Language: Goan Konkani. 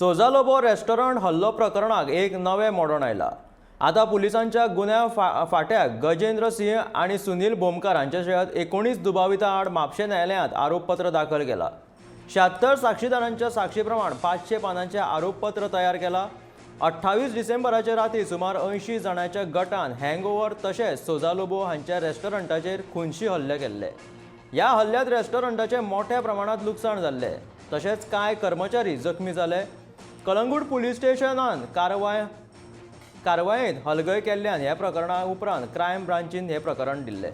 सोजा लोबो रेस्टॉरंट हल्लो प्रकरणाक एक नवें मोडण आयलां. आतां पुलिसांच्या गुन्यांव फांट्याक गजेंद्र सिंह आनी सुनील भोमकार हांचे सयत 19 दुबावितां आड म्हापशें न्यायालयांत आरोपपत्र दाखल केलां. 76 साक्षीदारांच्या साक्षी प्रमाण 500 पानांचें आरोपपत्र तयार केलां. 28 डिसेंबराचे राती सुमार 80 जाणांच्या गटान हँगओव्हर तशेंच सोजा लोबो हांच्या रेस्टॉरंटाचेर खुनशी हल्ले केल्ले. ह्या हल्ल्यांत रेस्टॉरंटाचें मोठ्या प्रमाणांत लुकसाण जाल्लें, तशेंच कांय कर्मचारी जखमी जाले. कलंगूट पुलीस स्टेशनान कारवायेंत हलगय केल्ल्यान ह्या प्रकरणा उपरांत क्रायम ब्रांचीन हें प्रकरण दिल्लें.